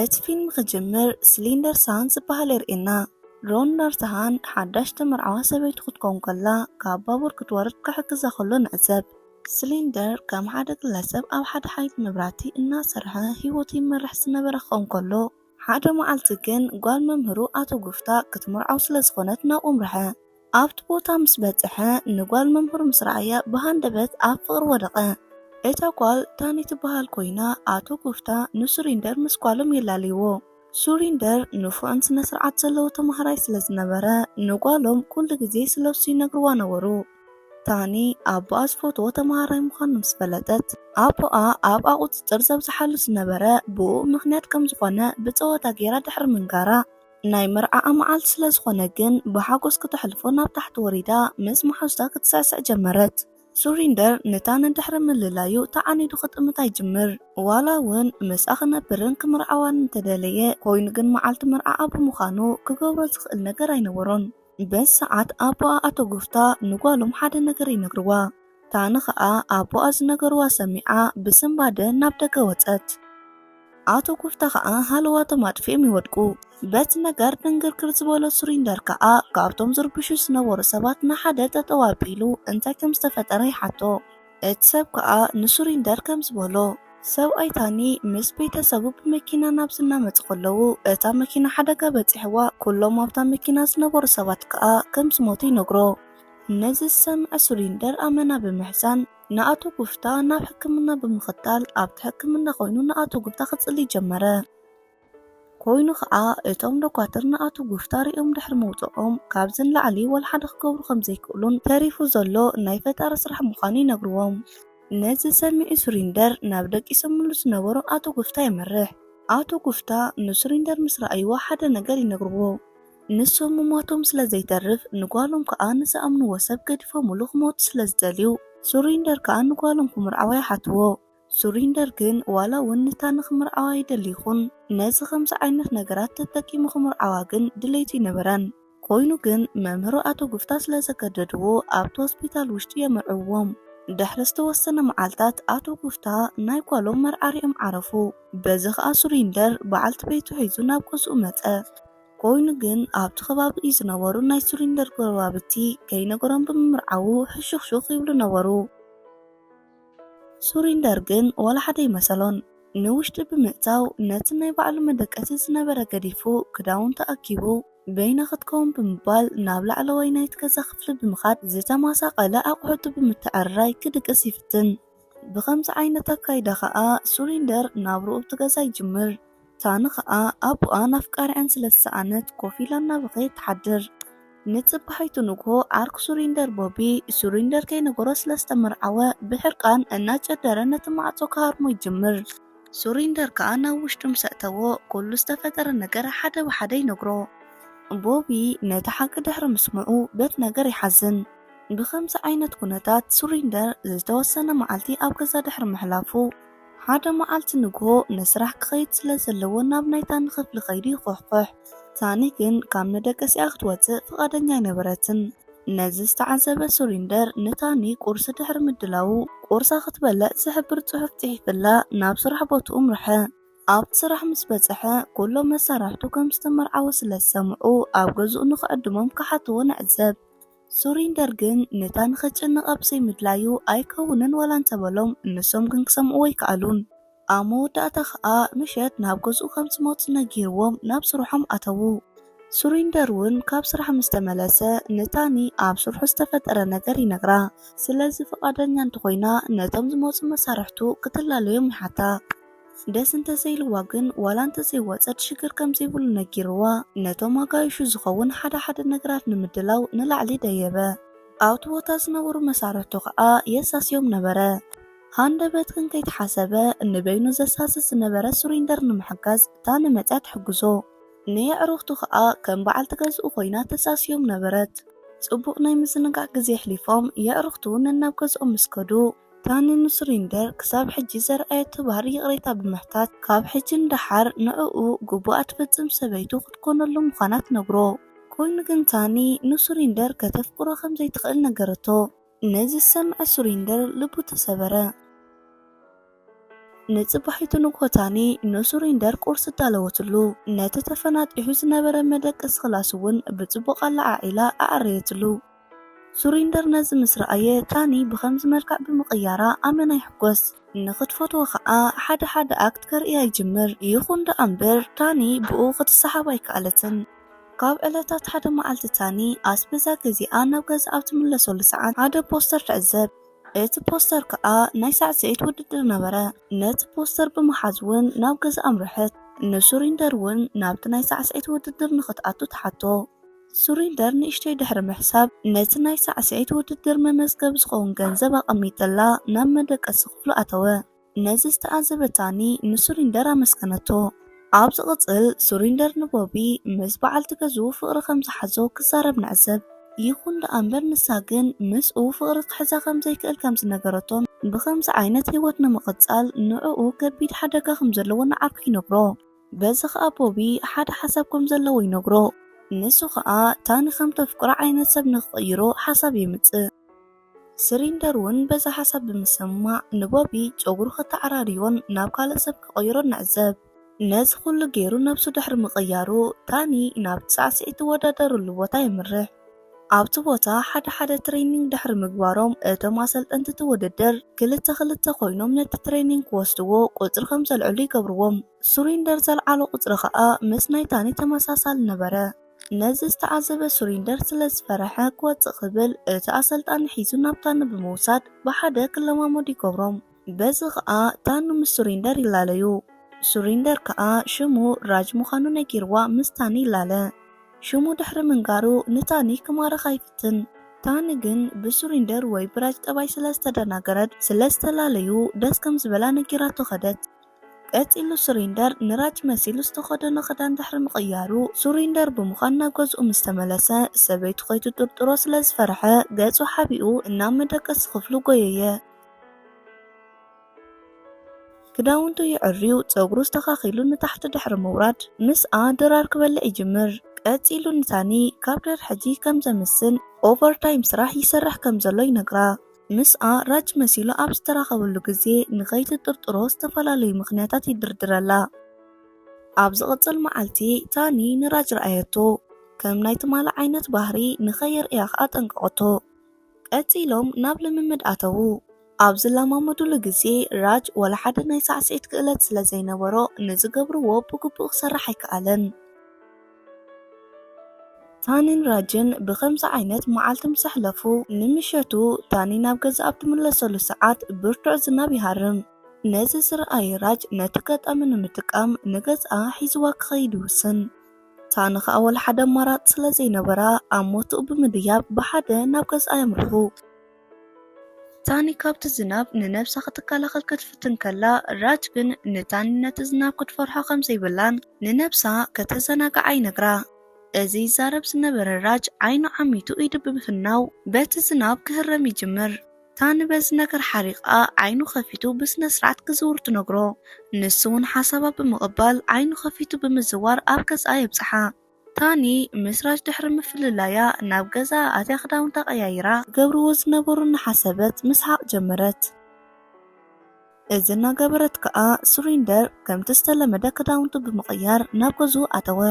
እቲ ፊልም ክጅምር ስሊንደር ሳን ዝበሃል የርእየና። ሮንዳር ሳሃን ሓዳሽ ተመርዓዋ ሰበይቱ ክትከውን ከላ ካብ ባቡር ክትወርድ ክሕግዛ ከሎ ንዕዘብ። ስሊንደር ከም ሓደ ግለሰብ ኣብ ሓደ ሓይሊ መብራህቲ እናሰርሐ ህይወቱ ይመርሕ ዝነበረ ክኸውን ከሎ፣ ሓደ መዓልቲ ግን ጓል መምህሩ ኣቶ ጉፍታ ክትምርዓው ስለ ዝኾነት ናብኡ ኣምርሐ። ኣብቲ ቦታ ምስ በጽሐ ንጓል መምህሩ ምስ ረኣያ ብሃንደበት ኣብ ፍቕሪ ወደቐ። እታ ጓል ታኒ ትበሃል ኮይና ኣቶ ጉፍታ ንሱሪንደር ምስ ጓሎም የላለይዎ። ሱሪንደር ንፉዕን ስነ ስርዓት ዘለዎ ተማሃራይ ስለ ዝነበረ ንጓሎም ኩሉ ግዜ ስለሱ ይነግርዋ ነበሩ። ታኒ ኣቦኣ ዝፈትዎ ተማሃራይ ምዃኑ ምስ ፈለጠት ኣቦኣ ኣብኣ ቁጽጽር ዘብዝሓሉ ዝነበረ ብኡ ምኽንያት ከም ዝኾነ ብጸወታ ገይራ ድሕሪ ምንጋራ ናይ መርዓኣ መዓልቲ ስለ ዝኾነ ግን ብሓጎስ ክተሕልፎ ናብ ታሕቲ ወሪዳ ምስ መሓዙታ ክትስዕስዕ ጀመረት። ሱሪንደር ንታኒ ድሕሪ ምልላዩ ተዓኒዱ ክጥምታ ይጅምር። ዋላ እውን ምስኣ ክነብርን ክምርዓዋን እንተደለየ ኮይኑ ግን መዓልቲ መርዓኣ ብምዃኑ ክገብሮ ዝኽእል ነገር ኣይነበሮን። በዚ ሰዓት ኣቦኣ ኣቶ ጉፍታ ንጓሎም ሓደ ነገር ይነግርዋ። ታኒ ኸኣ ኣቦኣ ዝነገርዋ ሰሚዓ ብስንባደ ናብ ደገ ወጸት። ኣቶ ጉፍታ ኸኣ ሃለዋቶም ኣጥፊኦም ይወድቁ። በቲ ነገር ድንግርግር ዝበሎ ሱሪንደር ከኣ ካብቶም ዝርብሹ ዝነበሩ ሰባት ንሓደ ጠጠው ኣቢሉ እንታይ ከም ዝተፈጠረ ይሓቶ። እቲ ሰብ ከኣ ንሱሪንደር ከም ዝበሎ፣ ሰብኣይ ታኒ ምስ ቤተሰቡ ብመኪና ናብዚ እናመጹ ከለዉ እታ መኪና ሓደጋ በጺሕዋ፣ ኩሎም ኣብታ መኪና ዝነበሩ ሰባት ከኣ ከም ዝሞቱ ይነግሮ። ነዚ ዝሰምዐ ሱሪንደር ኣመና ብምሕዛን ንኣቶ ጉፍታ ናብ ሕክምና ብምኽታል ኣብቲ ሕክምና ኮይኑ ንኣቶ ጉፍታ ክጽሊ ጀመረ። ኮይኑ ኸኣ እቶም ዶኳትር ንኣቶ ጉፍታ ሪኦም ድሕሪ ምውጽኦም ካብዚ ንላዕሊ ወላ ሓደ ክገብሩ ከም ዘይክእሉን ተሪፉ ዘሎ ናይ ፈጣሪ ስራሕ ምዃኑ ይነግርዎም። ነዚ ሰሚዑ ሱሪንደር ናብ ደቂሶምሉ ዝነበሩ ኣቶ ጉፍታ የምርሕ። ኣቶ ጉፍታ ንሱሪንደር ምስ ረኣይዎ ሓደ ነገር ይነግርዎ። ንሶም ምሟቶም ስለ ዘይተርፍ ንጓሎም ከኣ ንዝኣምንዎ ሰብ ገዲፎምሉ ክሞቱ ስለ ዝደልዩ ሱሪንደር ከኣ ንጓሎም ክምርዓዋ ይሓትዎ። ሱሪንደር ግን ዋላ እውን ንታኒ ክምርዓዋ ይደሊ ይኹን ነዚ ከምዚ ዓይነት ነገራት ተጠቂሙ ክምርዓዋ ግን ድሌቱ ኣይነበረን። ኮይኑ ግን መምህሩ ኣቶ ጉፍታ ስለ ዘገደድዎ ኣብቲ ሆስፒታል ውሽጢ የምርዕዎም። ድሕሪ ዝተወሰነ መዓልታት ኣቶ ጉፍታ ናይ ጓሎም መርዓ ሪኦም ዓረፉ። በዚ ኸኣ ሱሪንደር በዓልቲ ቤቱ ሒዙ ናብ ገዝኡ መጸ። ኮይኑ ግን ኣብቲ ከባቢ ዝነበሩ ናይ ሱሪንደር ጎረባብቲ ከይነገሮም ብምምርዓዉ ሕሹኽሹኽ ይብሉ ነበሩ። ሱሪንደር ግን ዋላ ሓደ ኣይመሰሎን። ንውሽጢ ብምእታው ነቲ ናይ ባዕሉ መደቀሲ ዝነበረ ገዲፉ ክዳውንቱ ኣኪቡ በይና ክትከውን ብምባል ናብ ላዕለዋይ ናይቲ ገዛ ክፍሊ ብምኻድ ዝተመሳቐለ ኣቑሑቱ ብምትዕርራይ ክድቅስ ይፍትን። ብኸምዚ ዓይነት ኣካይዳ ኸኣ ሱሪንደር ናብርኡ ኣብቲ ገዛ ይጅምር። ታኒ ኸኣ ኣቦኣን ኣፍቃሪኣን ስለ ዝሰኣነት ኮፍ ኢላ እናበኸየት ትሓድር። ንጽባሒቱ ንግሆ ዓርኩ ሱሪንደር ቦቢ ሱሪንደር ከይነገሮ ስለ ዝተመርዓወ ብሕርቃን እናጨደረ ነቲ ማዕጾ ክሃርሞ ይጅምር። ሱሪንደር ከኣ ናብ ውሽጡ ምስ ኣእተዎ ኩሉ ዝተፈጠረ ነገር ሓደ ብሓደ ይነግሮ። ቦቢ ነቲ ሓቂ ድሕሪ ምስምዑ በቲ ነገር ይሓዝን። ብኸምዚ ዓይነት ኩነታት ሱሪንደር ዝተወሰነ መዓልቲ ኣብ ገዛ ድሕሪ ምሕላፉ ሓደ መዓልቲ ንግሆ ንስራሕ ክኸይድ ስለ ዘለዎ ናብ ናይ ታኒ ክፍሊ ከይዱ ይኹሕኩሕ። ታኒ ግን ካብ መደቀሲኣ ክትወጽእ ፍቓደኛ ኣይነበረትን። ነዚ ዝተዓዘበ ሱሪንደር ንታኒ ቁርሲ ድሕሪ ምድላዉ ቁርሳ ክትበልዕ ዝሕብር ጽሑፍ ጽሒፍላ ናብ ስራሕ ቦትኡ ኣምርሐ። ኣብቲ ስራሕ ምስ በጽሐ ኩሎም መሳርሕቱ ከም ዝተመርዓወ ስለ ዝሰምዑ ኣብ ገዝኡ ንኽዕድሞም ክሓትዎ ንዕዘብ። ሱሪንደር ግን ንታኒ ከጨንቓ ብዘይምድላዩ ኣይከውንን ዋላ እንተበሎም ንሶም ግን ክሰምዕዎ ኣይከኣሉን። ኣብ መወዳእታ ኸኣ ምሸት ናብ ገዝኡ ከም ዝመጹ ነጊርዎም ናብ ስርሖም ኣተዉ። ሱሪንደር እውን ካብ ስራሕ ምስ ተመለሰ ንታኒ ኣብ ስርሑ ዝተፈጠረ ነገር ይነግራ። ስለዚ ፍቓደኛ እንተኾይና ነቶም ዝመጹ መሳርሕቱ ክትላለዮም ይሓታ። ደስ እንተዘይልዋ ግን ዋላ እንተዘይወጸት ሽግር ከም ዘይብሉ ነጊርዋ ነቶም ኣጋይሹ ዝኸውን ሓደ ሓደ ነገራት ንምድላው ንላዕሊ ደየበ። ኣብቲ ቦታ ዝነበሩ መሳርሕቱ ኸኣ የሳስዮም ነበረ። ሃንደበት ግን ከይተሓሰበ ንበይኑ ዘሳሲ ዝነበረ ሱሪንደር ንምሕጋዝ ታኒ መጽያ ትሕግዞ። ንየዕሩኽቱ ኸኣ ከም በዓልቲ ገዝኡ ኮይና ተሳስዮም ነበረት። ጽቡቕ ናይ ምዝንጋዕ ግዜ ኣሕሊፎም የዕሩኽቱ ነናብ ገዝኦም ምስ ከዱ ታኒ ንሱሪንደር ክሳብ ሕጂ ዘርኣየቶ ባህሪ ይቕሬታ ብምሕታት ካብ ሕጂ ንደሓር ንዕኡ ግቡኣ ትፍጽም ሰበይቱ ክትኮነሉ ምዃና ትነግሮ። ኮይኑ ግን ታኒ ንሱሪንደር ከተፍቅሮ ከም ዘይትኽእል ነገረቶ። ነዚ ዝሰምዐ ሱሪንደር ልቡ ተሰበረ። ንጽባሒቱ ንግሆ ታኒ ንሱሪንደር ቁርሲ ኣዳለወትሉ። ነቲ ተፈናጢሑ ዝነበረ መደቀሲ ክላስ እውን ብጽቡቕ ኣለዓዒላ ኣዐረየትሉ። ሱሪንደር ነዚ ምስ ረኣየ፣ ታኒ ብኸምዚ መልክዕ ብምቕያራ ኣመና ይሕጎስ። ንኽትፈትዎ ኸኣ ሓደ ሓደ ኣክት ከርእያ ይጅምር። ይኹን ደኣ እምበር፣ ታኒ ብኡ ክትሰሓብ ኣይከኣለትን። ካብ ዕለታት ሓደ መዓልቲ፣ ታኒ ኣስቤዛ ገዚኣ ናብ ገዛ ኣብ ትምለሰሉ ሰዓት ሓደ ፖስተር ትዕዘብ። እቲ ፖስተር ከኣ ናይ ሳዕስዒት ውድድር ነበረ። ነቲ ፖስተር ብምሓዝ እውን ናብ ገዛ ኣምርሐት። ንሱሪንደር እውን ናብቲ ናይ ሳዕስዒት ውድድር ንኽትኣቱ ትሓቶ። ሱሪንደር ንእሽተይ ድሕሪ ምሕሳብ፣ ነቲ ናይ ሳዕስዒት ውድድር መመዝገብ ዝኸውን ገንዘብ ኣቐሚጥላ ናብ መደቀሲ ክፍሉ ኣተወ። ነዚ ዝተኣዘበት ታኒ ንሱሪንደር ኣመስገነቶ። ኣብ ዝቕጽል፣ ሱሪንደር ንቦቢ ምስ በዓልቲ ገዝኡ ፍቕሪ ከም ዝሓዞ ክዛረብ ንዕዘብ። ይኹን ደኣ እምበር፣ ንሳ ግን ምስኡ ፍቕሪ ክሕዛ ከም ዘይክእል ከም ዝነገረቶን ብኸምዚ ዓይነት ህይወት ንምቕጻል ንዕኡ ከቢድ ሓደጋ ከም ዘለዎ ንዓርኩ ይነግሮ። በዚ ኸኣ ቦቢ ሓደ ሓሳብ ከም ዘለዎ ይነግሮ። ንሱ ኸኣ ታኒ ከም ተፍቅሮ ዓይነት ሰብ ንኽቕይሮ ሓሳብ የምጽእ። ስሪንደር እውን በዚ ሓሳብ ብምስምማዕ ንቦቢ ጨጉሩ ከተዓራርዮን ናብ ካልእ ሰብ ክቕይሮን ንዕዘብ። ነዚ ኩሉ ገይሩ ነብሱ ድሕሪ ምቕያሩ፣ ታኒ ናብቲ ሳዕስዒት ትወዳደርሉ ቦታ የምርሕ። ኣብቲ ቦታ ሓደ ሓደ ትሬኒንግ ድሕሪ ምግባሮም፣ እቶም ኣሰልጠንቲ እቲ ውድድር ክልተ ክልተ ኮይኖም ነቲ ትሬኒንግ ክወስድዎ ቁጽሪ ከም ዘልዕሉ ይገብርዎም። ሱሪንደር ዘልዓሎ ቁጽሪ ኸኣ ምስ ናይ ታኒ ተመሳሳሊ ነበረ። ነዚ ዝተዓዘበ ሱሪንደር ስለ ዝፈረሐ ክወጽእ ክብል እቲ ኣሰልጣኒ ሒዙ ናብ ታኒ ብምውሳድ ብሓደ ክለማመዱ ይገብሮም። በዚ ኸኣ ታኒ ምስ ሱሪንደር ይላለዩ። ሱሪንደር ከኣ ሽሙ ራጅ ምዃኑ ነጊርዋ ምስ ታኒ ይላለ። ሽሙ ድሕሪ ምንጋሩ ንታኒ ክማርኻ ይፍትን። ታኒ ግን ብሱሪንደር ወይ ብራጅ ጠባይ ስለ ዝተደናገረት፣ ስለ ዝተላለዩ ደስ ከም ዝበላ ነጊራቶ ኸደት። ቀጺሉ ሱሪንደር ንራጅ መሲሉ ዝተኸደኖ ክዳን ድሕሪ ምቕያሩ፣ ሱሪንደር ብምዃን ናብ ገዝኡ ምስ ተመለሰ፣ ሰበይቱ ከይትጥርጥሮ ስለ ዝፈርሐ ገጹ ሓቢኡ እናብ መደቀሲ ክፍሉ ጎየየ። ክዳውንቱ ይዕርዩ፣ ጸጉሩ ኣስተኻኺሉ ንታሕቲ ድሕሪ ምውራድ፣ ምስኣ ድራር ክበልዕ ይጅምር። ቀጺሉ ንታኒ ካብ ድሕሪ ሕጂ ከም ዘምስን ኦቨርታይም ስራሕ ይሰርሕ ከም ዘሎ ይነግራ። ምስኣ ራጅ መሲሉ ኣብ ዝተራኸበሉ ግዜ ንኸይትጥርጥሮ ዝተፈላለዩ ምኽንያታት ይድርድረላ። ኣብ ዝቕጽል መዓልቲ ታኒ ንራጅ ረኣየቶ። ከም ናይ ትማሊ ዓይነት ባህሪ ንኸየርእያ ከኣ ኣጠንቀቐቶ። ቀጺሎም ናብ ልምምድ ኣተዉ። ኣብ ዝለማመዱሉ ግዜ ራጅ ወላ ሓደ ናይ ሳዕስዒት ክእለት ስለ ዘይነበሮ ንዝገብርዎ ብግቡእ ክሰርሕ ኣይከኣለን። ታኒን ራጅን ብኸምዚ ዓይነት መዓልቲ ምስ ኣሕለፉ፣ ንምሸቱ ታኒ ናብ ገዛ ኣብ ትምለሰሉ ሰዓት ብርቱዕ ዝናብ ይሃርም። ነዚ ዝረኣየ ራጅ ነቲ ኣጋጣሚ ንምጥቃም ንገዝኣ ሒዝዋ ክኸይድ ይውስን። ታኒ ኸኣ ወላ ሓደ ኣማራጺ ስለ ዘይነበራ ኣብ ሞትኡ ብምድያብ ብሓደ ናብ ገዝኣ የምርሑ። ታኒ ካብቲ ዝናብ ንነብሳ ክትከላኸል ክትፍትን ከላ፣ ራጅ ግን ንታኒ ነቲ ዝናብ ክትፈርሖ ከም ዘይብላን ንነብሳ ከተዘናግዓ ይነግራ። እዚ ይዛረብ ዝነበረ ራጅ ዓይኑ ዓሚቱ ኢዱ ብምፍናው በቲ ዝናብ ክህረም ይጅምር። ታኒ በዚ ነገር ሓሪቓ ዓይኑ ከፊቱ ብስነ ስርዓት ክዝውር ትነግሮ። ንሱ እውን ሓሳባ ብምቕባል ዓይኑ ከፊቱ ብምዝዋር ኣብ ገዝኣ የብጽሓ። ታኒ ምስ ራጅ ድሕሪ ምፍልላያ ናብ ገዛ ኣትያ ክዳውንታ ቀያይራ ገብርዎ ዝነበሩ እናሓሰበት ምስሓቕ ጀመረት። እዚ እናገበረት ከኣ ሱሪንደር ከምቲ ዝተለመደ ክዳውንቱ ብምቕያር ናብ ገዝኡ ኣተወ።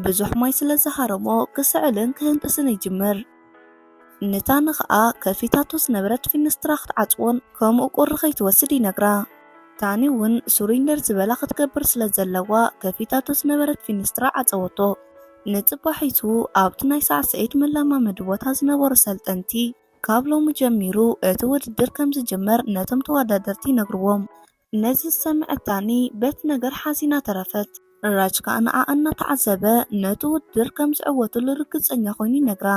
ብዙሕ ማይ ስለ ዝሃረሞ ክስዕልን ክህንጥስን ይጅምር። ንታኒ ኸኣ ከፊታቶ ዝነበረት ፊንስትራ ክትዓጽዎን ከምኡ ቁሪ ከይትወስድ ይነግራ። ታኒ እውን ሱሪንደር ዝበላ ክትገብር ስለ ዘለዋ ከፊታቶ ዝነበረት ፊንስትራ ዓጸወቶ። ንጽባሒቱ ኣብቲ ናይ ሳዕስዒት መለማመዲ ቦታ ዝነበሩ ሰልጠንቲ ካብ ሎሚ ጀሚሩ እቲ ውድድር ከም ዝጅመር ነቶም ተወዳደርቲ ይነግርዎም። ነዚ ዝሰምዐት ታኒ በቲ ነገር ሓዚና ተረፈት። ራጅ ከኣ ንዓኣ እናተዓዘበ ነቲ ውድድር ከም ዝዕወትሉ ርግጸኛ ኮይኑ ይነግራ።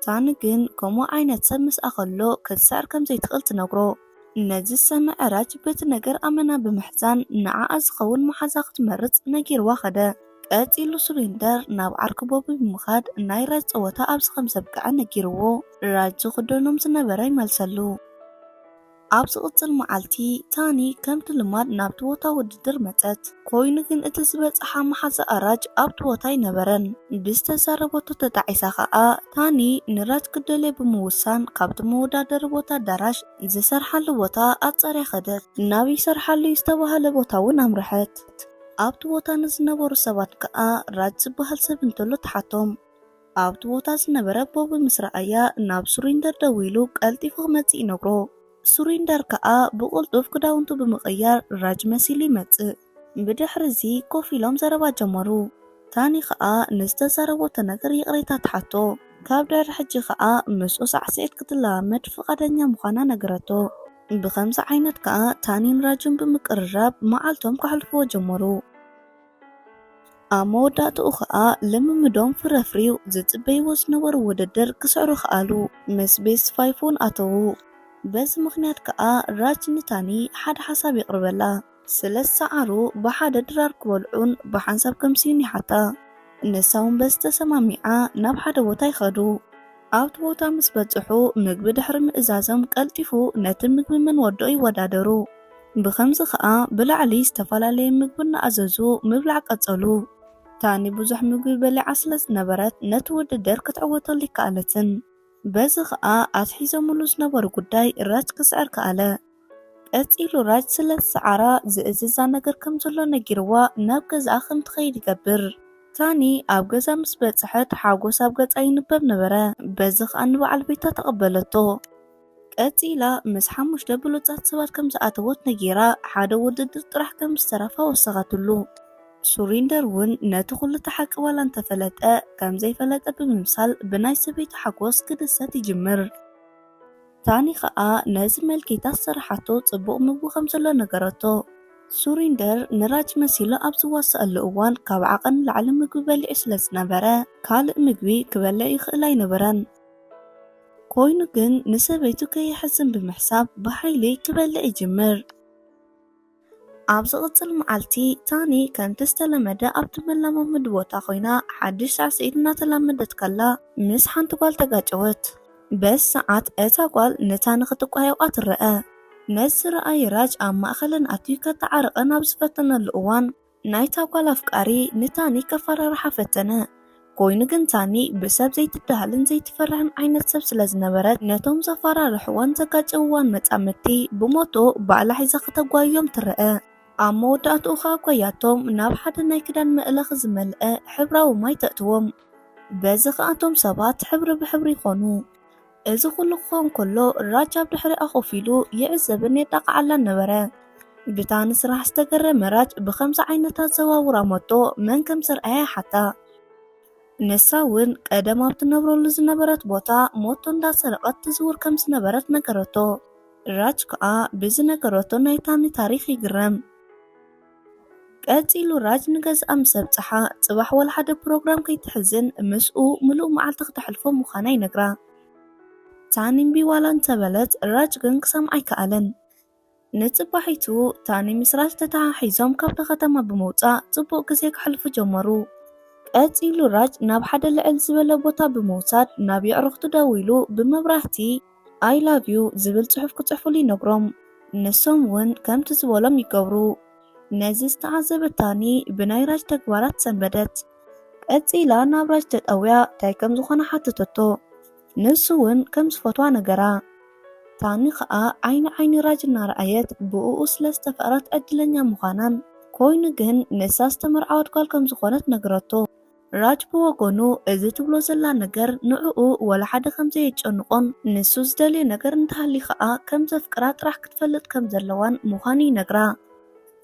ታኒ ግን ከምኡ ዓይነት ሰብ ምስኣ ከሎ ክትስዕር ከም ዘይትኽእል ትነግሮ። ነዚ ዝሰምዐ ራጅ በቲ ነገር ኣመና ብምሕዛን ንዓኣ ዝኸውን መሓዛ ክትመርጽ ነጊርዋ ኸደ። ቀጺሉ ሱሪንደር ናብ ዓርኪ ቦቢ ብምኻድ ናይ ራጅ ጸወታ ኣብዚ ከም ዘብቅዐ ነጊርዎ። ራጅ ዝኽደኖም ዝነበረ ይመልሰሉ። ኣብ ዝቕጽል መዓልቲ፣ ታኒ ከምቲ ልማድ ናብቲ ቦታ ውድድር መጸት። ኮይኑ ግን እቲ ዝበጽሓ መሓዛኣ ራጅ ኣብቲ ቦታ ኣይነበረን። ብዝተዛረበቶ ተጣዒሳ ከኣ፣ ታኒ ንራጅ ክደልዮ ብምውሳን ካብቲ መወዳደሪ ቦታ ኣዳራሽ ዝሰርሓሉ ቦታ ኣጻርያ ከደት። ናብ ይሰርሓሉ ዝተባህለ ቦታ እውን ኣምርሐት። ኣብቲ ቦታ ንዝነበሩ ሰባት ከኣ ራጅ ዝበሃል ሰብ እንተሎ ተሓቶም። ኣብቲ ቦታ ዝነበረ ቦቢ ምስ ረኣያ ናብ ሱሪንደር ደዊሉ ቀልጢፉ ክመጽእ ይነግሮ። ሱሪንደር ከኣ ብቕልጡፍ ክዳውንቱ ብምቕያር ራጅ መሲሉ ይመጽእ። ብድሕሪ እዚ ኮፍ ኢሎም ዘረባ ጀመሩ። ታኒ ከኣ ንዝተዛረበቶ ነገር ይቕሬታ ትሓቶ። ካብ ድሕሪ ሕጂ ከኣ ምስኡ ሳዕስዒት ክትለማመድ ፍቓደኛ ምዃና ነገረቶ። ብኸምዚ ዓይነት ከኣ ታኒን ራጅን ብምቅርራብ መዓልቶም ከሕልፍዎ ጀመሩ። ኣብ መወዳእትኡ ከኣ ልምምዶም ፍረፍሪው ዝጽበይዎ ዝነበሩ ውድድር ክስዕሩ ከኣሉ። ምስ ቤስት ፋይፍ እውን ኣተዉ። በዚ ምኽንያት ከኣ ራጅ ንታኒ ሓደ ሓሳብ የቕርበላ። ስለ ዝሰዓሩ ብሓደ ድራር ክበልዑን ብሓንሳብ ከምስዩን ይሓታ። ንሳ እውን በዚ ተሰማሚዓ ናብ ሓደ ቦታ ይኸዱ። ኣብቲ ቦታ ምስ በጽሑ ምግቢ ድሕሪ ምእዛዞም ቀልጢፉ ነቲ ምግቢ መን ወድኦ ይወዳደሩ። ብኸምዚ ከኣ ብላዕሊ ዝተፈላለየ ምግቢ እናኣዘዙ ምብላዕ ቀጸሉ። ታኒ ብዙሕ ምግቢ በሊዓ ስለ ዝነበረት ነቲ ውድድር ክትዕወተሉ ኣይከኣለትን። በዚ ከኣ ኣትሒዞምሉ ዝነበሩ ጉዳይ ራጅ ክስዕር ከኣለ። ቀጺሉ ራጅ ስለ ዝሰዓራ ዝእዝዛ ነገር ከም ዘሎ ነጊርዋ ናብ ገዛኣ ከም ትኸይድ ይገብር። ታኒ ኣብ ገዛ ምስ በጽሐት ሓጎስ ኣብ ገጻ ይንበብ ነበረ። በዚ ከኣ ንበዓል ቤታ ተቐበለቶ። ቀጺላ ምስ ሓሙሽተ ብሉጻት ሰባት ከም ዝኣተወት ነጊራ ሓደ ውድድር ጥራሕ ከም ዝተረፋ ወሰኸትሉ። ሱሪንደር እውን ነቲ ኩሉ እቲ ሓቂ ዋላ እንተፈለጠ ከም ዘይፈለጠ ብምምሳል ብናይ ሰበይቱ ሓጎስ ክድሰት ይጅምር። ታኒ ከኣ ነዚ መልኪታ ዝሰራሓቶ ጽቡቕ ምግቢ ከም ዘሎ ነገረቶ። ሱሪንደር ንራጅ መሲሉ ኣብ ዝዋሰኣሉ እዋን ካብ ዓቐን ንላዕሊ ምግቢ በሊዑ ስለ ዝነበረ ካልእ ምግቢ ክበልዕ ይኽእል ኣይነበረን። ኮይኑ ግን ንሰበይቱ ከየሕዝን ብምሕሳብ ብሓይሊ ክበልዕ ይጅምር። ኣብ ዝቕጽል መዓልቲ ታኒ ከምቲ ዝተለመደ ኣብቲ መለማመዲ ቦታ ኮይና ሓድሽ ሳዕስዒት እናተላመደት ከላ ምስ ሓንቲ ጓል ተጋጨወት። በዚ ሰዓት እታ ጓል ንታኒ ክትቋየቋ ትረአ። ነዚ ዝረኣየ ራጅ ኣብ ማእኸለን ኣትዩ ከተዓርቐን ኣብ ዝፈተነሉ እዋን ናይታ ጓል ኣፍቃሪ ንታኒ ከፈራርሓ ፈተነ። ኮይኑ ግን ታኒ ብሰብ ዘይትደሃልን ዘይትፈርሕን ዓይነት ሰብ ስለ ዝነበረት ነቶም ዘፈራርሕዋን ዘጋጨውዋን መጻምድቲ ብሞቶ ባዕላ ሒዛ ከተጓይዮም ትረአ። ኣብ መወዳእትኡ ከኣ ጓያቶም ናብ ሓደ ናይ ክዳን መእለኺ ዝመልአ ሕብራዊ ማይ ተእትዎም። በዚ ከኣ እቶም ሰባት ሕብሪ ብሕብሪ ይኾኑ። እዚ ኩሉ ክኸውን ከሎ ራጅ ኣብ ድሕሪኣ ኮፍ ኢሉ ይዕዘብን የጣቕዓላን ነበረ። ብታኒ ስራሕ ዝተገረመ ራጅ ብኸምዚ ዓይነት ኣዘዋውራ ሞቶ መን ከም ዘርኣያ ይሓታ። ንሳ እውን ቀደም ኣብ ትነብረሉ ዝነበረት ቦታ ሞቶ እንዳሰረቐት ትዝውር ከም ዝነበረት ነገረቶ። ራጅ ከኣ ብዝነገረቶ ናይ ታኒ ታሪኽ ይግረም። ቀጺሉ ራጅ ንገዝኣ ምስ ኣብጽሓ ጽባሕ ወላ ሓደ ፕሮግራም ከይትሕዝን ምስኡ ምሉእ መዓልቲ ክተሕልፎ ምዃና ይነግራ። ታኒ እምቢ ዋላ እንተበለት ራጅ ግን ክሰምዓ ኣይከኣለን። ንጽባሒቱ ታኒ ምስ ራጅ ተተሓሒዞም ካብታ ከተማ ብምውጻእ ጽቡቕ ግዜ ከሕልፉ ጀመሩ። ቀጺሉ ራጅ ናብ ሓደ ልዕል ዝበለ ቦታ ብምውሳድ ናብ የዕሩኽቱ ደዊሉ ብመብራህቲ I love you ዝብል ጽሑፍ ክጽሕፉሉ ይነግሮም። ንሶም እውን ከምቲ ዝበሎም ይገብሩ። ነዚ ዝተዓዘበት ታኒ ብናይ ራጅ ተግባራት ሰንበደት። ቀጺላ ናብ ራጅ ተጠውያ እንታይ ከም ዝኾነ ሓተተቶ። ንሱ እውን ከም ዝፈትዋ ነገራ። ታኒ ኸኣ ዓይኒ ዓይኒ ራጅ እናረኣየት ብእኡ ስለ ዝተፈቕረት ዕድለኛ ምዃናን ኮይኑ ግን ንሳ ዝተመርዓወት ጓል ከም ዝኾነት ነገረቶ። ራጅ ብወገኑ እዚ ትብሎ ዘላ ነገር ንዕኡ ወላ ሓደ ከም ዘየጨንቖን ንሱ ዝደልዮ ነገር እንተሃልዩ ኸኣ ከም ዘፍቅራ ጥራሕ ክትፈልጥ ከም ዘለዋን ምዃኑ ይነግራ።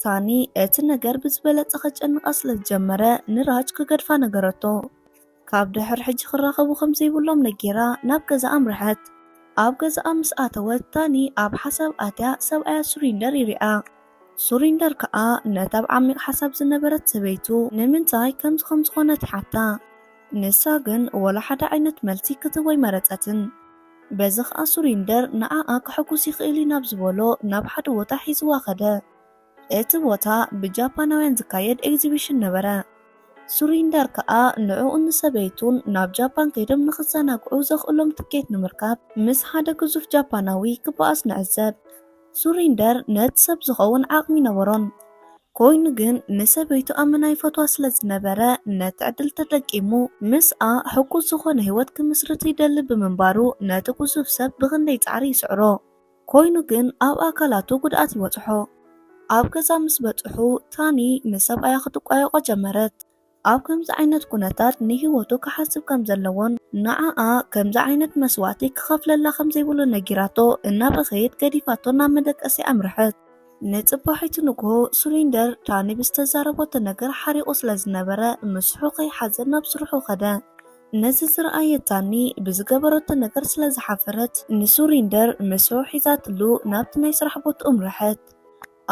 ታኒ እቲ ነገር ብዝበለጸ ከጨንቓ ስለ ዝጀመረ ንራጅ ክገድፋ ነገረቶ። ካብ ድሕሪ ሕጂ ክራኸቡ ከም ዘይብሎም ነጊራ ናብ ገዛ ኣምርሐት። ኣብ ገዛኣ ምስ ኣተወት ታኒ ኣብ ሓሳብ ኣትያ ሰብኣያ ሱሪንደር ይሪኣ። ሱሪንደር ከኣ ነታ ኣብ ዓሚቕ ሓሳብ ዝነበረት ሰበይቱ ንምንታይ ከምዚ ከም ዝኾነት ይሓታ። ንሳ ግን ወላ ሓደ ዓይነት መልሲ ክትህቦ ኣይመረጸትን። በዚ ከኣ ሱሪንደር ንዓኣ ከሐጉስ ይኽእል እዩ ናብ ዝበሎ ናብ ሓደ ቦታ ሒዝዋ ከደ። እቲ ቦታ ብጃፓናውያን ዝካየድ ኤግዚቢሽን ነበረ። ሱሪንደር ከኣ ንዕኡን ንሰበይቱን ናብ ጃፓን ከይዶም ንኽዘናግዑ ዘኽእሎም ትኬት ንምርካብ ምስ ሓደ ግዙፍ ጃፓናዊ ክበኣስ ንዕዘብ። ሱሪንደር ነቲ ሰብ ዝኸውን ዓቕሚ ነበሮን። ኮይኑ ግን ንሰበይቱ ኣመና ይፈትዋ ስለ ዝነበረ፣ ነቲ ዕድል ተጠቂሙ ምስኣ ሕጉስ ዝኾነ ህይወት ክምስርት ይደሊ ብምንባሩ፣ ነቲ ግዙፍ ሰብ ብኽንደይ ጻዕሪ ይስዕሮ። ኮይኑ ግን ኣብ ኣካላቱ ጉድኣት ይበጽሖ። ኣብ ገዛ ምስ በጽሑ፣ ታኒ ንሰብኣያ ክትቋየቖ ጀመረት። ኣብ ከምዚ ዓይነት ኩነታት ንህይወቱ ክሓስብ ከም ዘለዎን ንዓኣ ከምዚ ዓይነት መስዋእቲ ክኸፍለላ ከም ዘይብሉ ነጊራቶ፣ እናበኸየት ገዲፋቶ ናብ መደቀሲ ኣምርሐት። ንጽባሒቱ ንግሆ ሱሪንደር ታኒ ብዝተዛረበቶ ነገር ሓሪቑ ስለ ዝነበረ፣ ምስሑ ከይሓዘ ናብ ስርሑ ኸደ። ነዚ ዝረኣየት ታኒ ብዝገበረቶ ነገር ስለ ዝሓፈረት፣ ንሱሪንደር ምስሑ ሒዛትሉ ናብቲ ናይ ስራሕ ቦትኡ ኣምርሐት።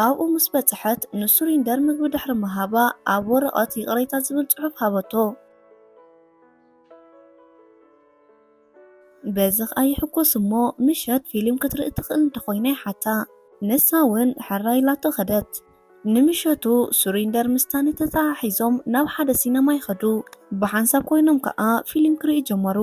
ኣብኡ ምስ በጽሐት፣ ንሱሪንደር ምግቢ ድሕሪ ምሃባ፣ ኣብ ወረቐት ይቕሬታ ዝብል ጽሑፍ ሃበቶ። በዚ ኸኣ ይሕጎስ እሞ፣ ምሸት ፊልም ክትርኢ ትኽእል እንተኾይና ይሓታ። ንሳ እውን ሕራይ ኢላቶ ኸደት። ንምሸቱ ሱሪንደር ምስ ታኒ ተተሓሒዞም ናብ ሓደ ሲነማ ይኸዱ። ብሓንሳብ ኮይኖም ከኣ ፊልም ክርእዩ ጀመሩ።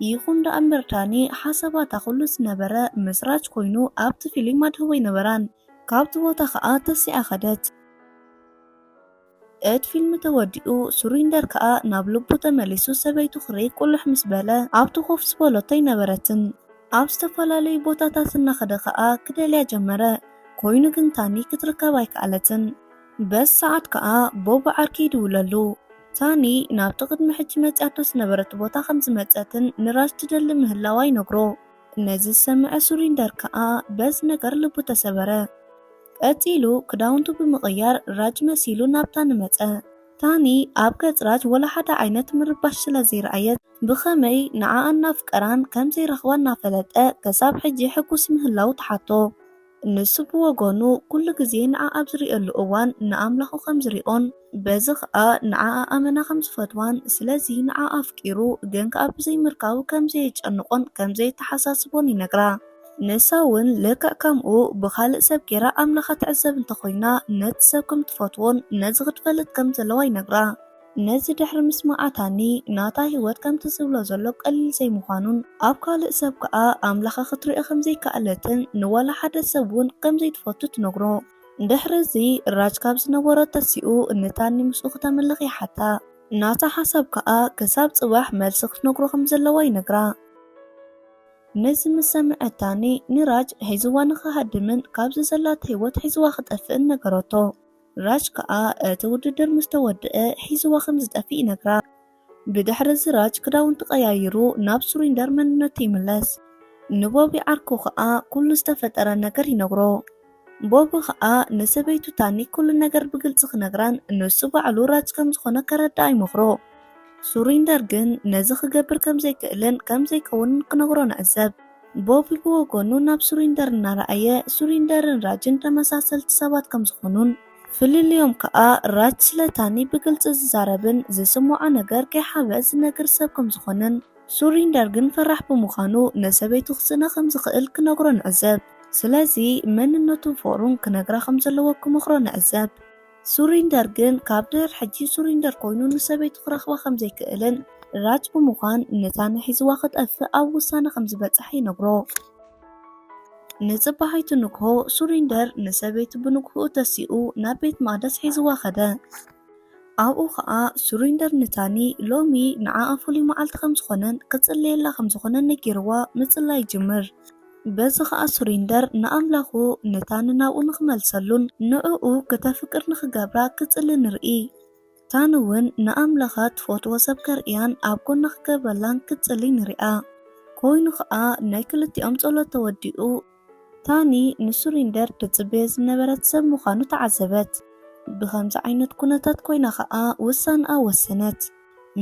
ይኹን ደኣ እምበር ታኒ ሓሳባታ ኩሉ ዝነበረ ምስ ራጅ ኮይኑ ኣብቲ ፊልም ኣድህቦ ኣይነበራን። ካብቲ ቦታ ከኣ ተሲኣ ኸደት። እቲ ፊልም ተወዲኡ ሱሪንደር ከኣ ናብ ልቡ ተመሊሱ ሰበይቱ ክርኢ ቁልሕ ምስ በለ ኣብቲ ኮፍ ዝበለቶ ኣይነበረትን። ኣብ ዝተፈላለዩ ቦታታት እናኸደ ከኣ ክደልያ ጀመረ። ኮይኑ ግን ታኒ ክትርከብ ኣይከኣለትን። በዚ ሰዓት ከኣ ቦብ ዓርኪ ይድውለሉ። ታኒ ናብቲ ቅድሚ ሕጂ መጺኣቶ ዝነበረት ቦታ ከም ዝመጸትን ንራጅ ትደሊ ምህላዋ ይነግሮ። ነዚ ዝሰምዐ ሱሪንደር ከኣ በዚ ነገር ልቡ ተሰበረ። ቀጺሉ ክዳውንቱ ብምቕያር ራጅ መሲሉ ናብ ታኒ መጸ። ታኒ ኣብ ገጽ ራጅ ወላ ሓደ ዓይነት ምርባሽ ስለ ዘይረኣየት፣ ብኸመይ ንዓኣን ናፍቀራን ከም ዘይረኽባ እናፈለጠ፣ ክሳብ ሕጂ ሕጉስ ምህላው ትሓቶ። ንሱ ብወገኑ፣ ኩሉ ግዜ ንዓ ኣብ ዝርእየሉ እዋን ንኣምላኹ ከም ዝርእዮን፣ በዚ ኸኣ ንዓኣ ኣመና ከም ዝፈትዋን፣ ስለዚ ንዓ ኣፍቂሩ፣ ግን ከኣ ብዘይምርካቡ ከም ዘየጨንቖን ከም ዘየተሓሳስቦን ይነግራ። ንሳ እውን ልክዕ ከምኡ ብኻልእ ሰብ ጌራ ኣምላኻ ትዕዘብ እንተኾይና፣ ነቲ ሰብ ከም ትፈትዎን ነዚ ክትፈልጥ ከም ዘለዋ ይነግራ። ነዚ ድሕሪ ምስማዓ ታኒ፣ ናታ ህይወት ከምቲ ዝብሎ ዘሎ ቀሊል ዘይምዃኑን፣ ኣብ ካልእ ሰብ ከኣ ኣምላኻ ክትርእዮ ከም ዘይከኣለትን፣ ንዋላ ሓደ ሰብ እውን ከም ዘይትፈቱ ትነግሮ። ድሕሪ እዚ፣ ራጅ ካብ ዝነበሮ ተሲኡ ንታኒ ምስኡ ክተምልኽ ይሓታ። ናታ ሓሳብ ከኣ ክሳብ ጽባሕ መልሲ ክትነግሮ ከም ዘለዋ ይነግራ። ነዚ ምስ ሰምዐት ታኒ ንራጅ ሒዝዋ ንኽሃድምን ካብዚ ዘላቶ ህይወት ሒዝዋ ክጠፍእን ነገረቶ። ራጅ ከኣ እቲ ውድድር ምስ ተወድአ ሒዝዋ ከም ዝጠፍእ ይነግራ። ብድሕሪ እዚ ራጅ ክዳውንቱ ቀያይሩ ናብ ሱሪንደር መንነቱ ይምለስ። ንቦቢ ዓርኩ ከኣ ኩሉ ዝተፈጠረ ነገር ይነግሮ። ቦቢ ከኣ ንሰበይቱ ታኒ ኩሉ ነገር ብግልጺ ክነግራን ንሱ ባዕሉ ራጅ ከም ዝኾነ ከረድኣ ይመኽሮ። ሱሪንደር ግን ነዚ ክገብር ከም ዘይክእልን ከም ዘይከውንን ክነግሮ ንዕዘብ። ቦቢ ብወገኑ ናብ ሱሪንደር እናረኣየ፣ ሱሪንደርን ራጅን ተመሳሰልቲ ሰባት ከም ዝኾኑን፣ ፍልልዮም ከኣ ራጅ ስለ ታኒ ብግልጺ ዝዛረብን ዝስምዖ ነገር ከይሓብአ ዝነግር ሰብ ከም ዝኾነን፣ ሱሪንደር ግን ፈራሕ ብምዃኑ ንሰበይቱ ክስእና ከም ዝኽእል ክነግሮ ንዕዘብ። ስለዚ መንነቱን ፍቕሩን ክነግራ ከም ዘለዎ ክመኽሮ ንዕዘብ። ሱሪንደር ግን ካብ ድሕሪ ሕጂ ሱሪንደር ኮይኑ ንሰበይቱ ክረኽባ ከም ዘይክእልን ራጅ ብምዃን ንታኒ ሒዝዋ ክጠፍእ ኣብ ውሳነ ከም ዝበጽሐ ይነግሮ። ንጽባሒቱ ንግሆ ሱሪንደር ንሰበይቱ ብንግሆኡ ተሲኡ ናብ ቤት መቕደስ ሒዝዋ ከደ። ኣብኡ ኸኣ ሱሪንደር ንታኒ ሎሚ ንዓኣ ፍሉይ መዓልቲ ከም ዝኾነን ክጽለየላ ከም ዝኾነን ነጊርዋ ምጽላይ ይጅምር። በዚ ኸኣ ሱሪንደር ንኣምላኹ ንታኒ ናብኡ ንኽመልሰሉን ንዕኡ ክተፍቅር ንኽገብራ ክጽሊ ንርኢ። ታኒ እውን ንኣምላኻ ትፈትዎ ሰብ ከርእያን ኣብ ጎና ክገብረላን ክጽሊ ንሪኣ። ኮይኑ ኸኣ ናይ ክልቲኦም ጸሎት ተወዲኡ ታኒ ንሱሪንደር ትጽበዮ ዝነበረት ሰብ ምዃኑ ተዓዘበት። ብኸምዚ ዓይነት ኩነታት ኮይና ኸኣ ውሳነኣ ወሰነት።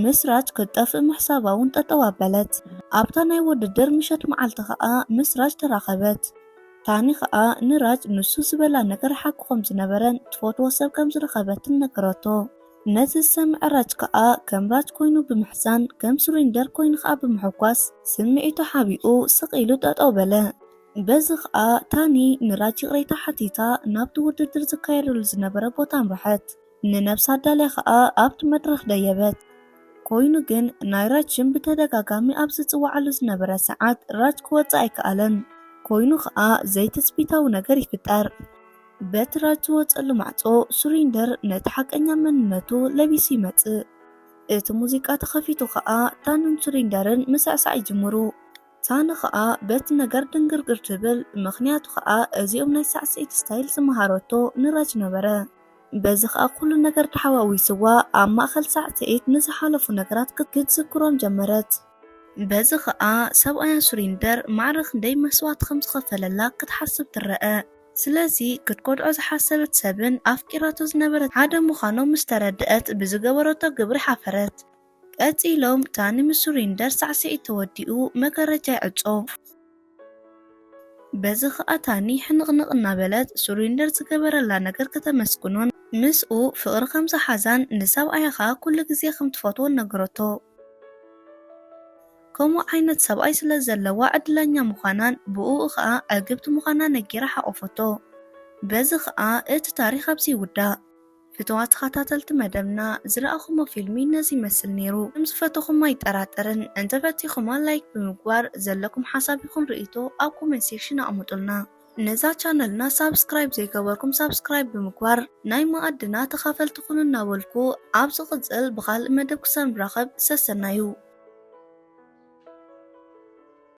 ምስ ራጅ ክትጠፍእ ምሕሳባ እውን ጠጠው ኣበለት። ኣብታ ናይ ውድድር ምሸት መዓልቲ ኸኣ ምስ ራጅ ተራኸበት። ታኒ ኸኣ ንራጅ ንሱ ዝበላ ነገር ሓቂ ከም ዝነበረን ትፈትዎ ሰብ ከም ዝረኸበትን ነገረቶ። ነዚ ዝሰምዐ ራጅ ከኣ ከም ራጅ ኮይኑ ብምሕዛን፣ ከም ሱሪንደር ኮይኑ ከኣ ብምሕጓስ፣ ስምዒቱ ሓቢኡ ስቕ ኢሉ ጠጠው በለ። በዚ ከኣ ታኒ ንራጅ ይቕሬታ ሓቲታ ናብቲ ውድድር ዝካየደሉ ዝነበረ ቦታ ኣምርሐት። ንነብሳ ኣዳልያ ከኣ ኣብቲ መድረኽ ደየበት። ኮይኑ ግን ናይ ራጅ ሽም ብተደጋጋሚ ኣብ ዝጽዋዓሉ ዝነበረ ሰዓት ራጅ ክወጽእ ኣይከኣለን። ኮይኑ ኸኣ ዘይትጽቢታዊ ነገር ይፍጠር። በቲ ራድ ዝወጸሉ ማዕጾ ሱሪንደር ነቲ ሓቀኛ መንነቱ ለቢሱ ይመጽእ። እቲ ሙዚቃ ተኸፊቱ ኸኣ ታንን ሱሪንደርን ምስዕሳዕ ይጅምሩ። ታኒ ኸኣ በቲ ነገር ድንግርግር ትብል፣ ምኽንያቱ ኸኣ እዚኦም ናይ ሳዕስዒት ስታይል ዝመሃረቶ ንራጅ ነበረ። በዚ ኸኣ ኩሉ ነገር ተሓዋዊስዋ ኣብ ማእከል ሳዕስዒት ንዝሓለፉ ነገራት ክት- ክትዝክሮም ጀመረት። በዚ ኸኣ ሰብኣያ ሱሪንደር ማዕረ ክንደይ መስዋእቲ ከም ዝኸፈለላ ክትሓስብ ትረአ። ስለዚ ክትጎድዖ ዝሓሰበት ሰብን ኣፍቂራቶ ዝነበረት ሓደ ምዃኖም ምስ ተረድአት ብዝገበረቶ ግብሪ ሓፈረት። ቀጺሎም ታኒ ምስ ሱሪንደር ሳዕስዒት ተወዲኡ መጋረጃ ይዕጾ። በዚ ኸኣ ታኒ ሕንቕንቕ እናበለት ሱሪንደር ዝገበረላ ነገር ከተመስግኖን ምስኡ ፍቕሪ ከም ዝሓዛን ንሰብኣያ ኸኣ ኩሉ ግዜ ከም ትፈትዎን ነገረቶ። ከምኡ ዓይነት ሰብኣይ ስለ ዘለዋ ዕድለኛ ምዃናን ብእኡ ኸኣ ዕግብቲ ምዃና ነጊራ ሓቖፈቶ። በዚ ኸኣ እቲ ታሪኽ ኣብዚ ይውዳእ። ፍትዋት ተኸታተልቲ መደብና፣ ዝረኣኹሞ ፊልሚ ነዚ ይመስል ነይሩ። ከም ዝፈተኹም ኣይጠራጠርን። እንተፈቲኹማ ላይክ ብምግባር ዘለኩም ሓሳብ ይኹን ርእይቶ ኣብ ኮመንት ሴክሽን ኣቕምጡልና። ነዛ ቻነልና ሳብስክራይብ ዘይገበርኩም ሳብስክራይብ ብምግባር ናይ መኣድና ተኻፈልቲ ኩኑ እናበልኩ ኣብ ዝቕጽል ብኻልእ መደብ ክሳብ ንራኸብ ሰሰናዩ።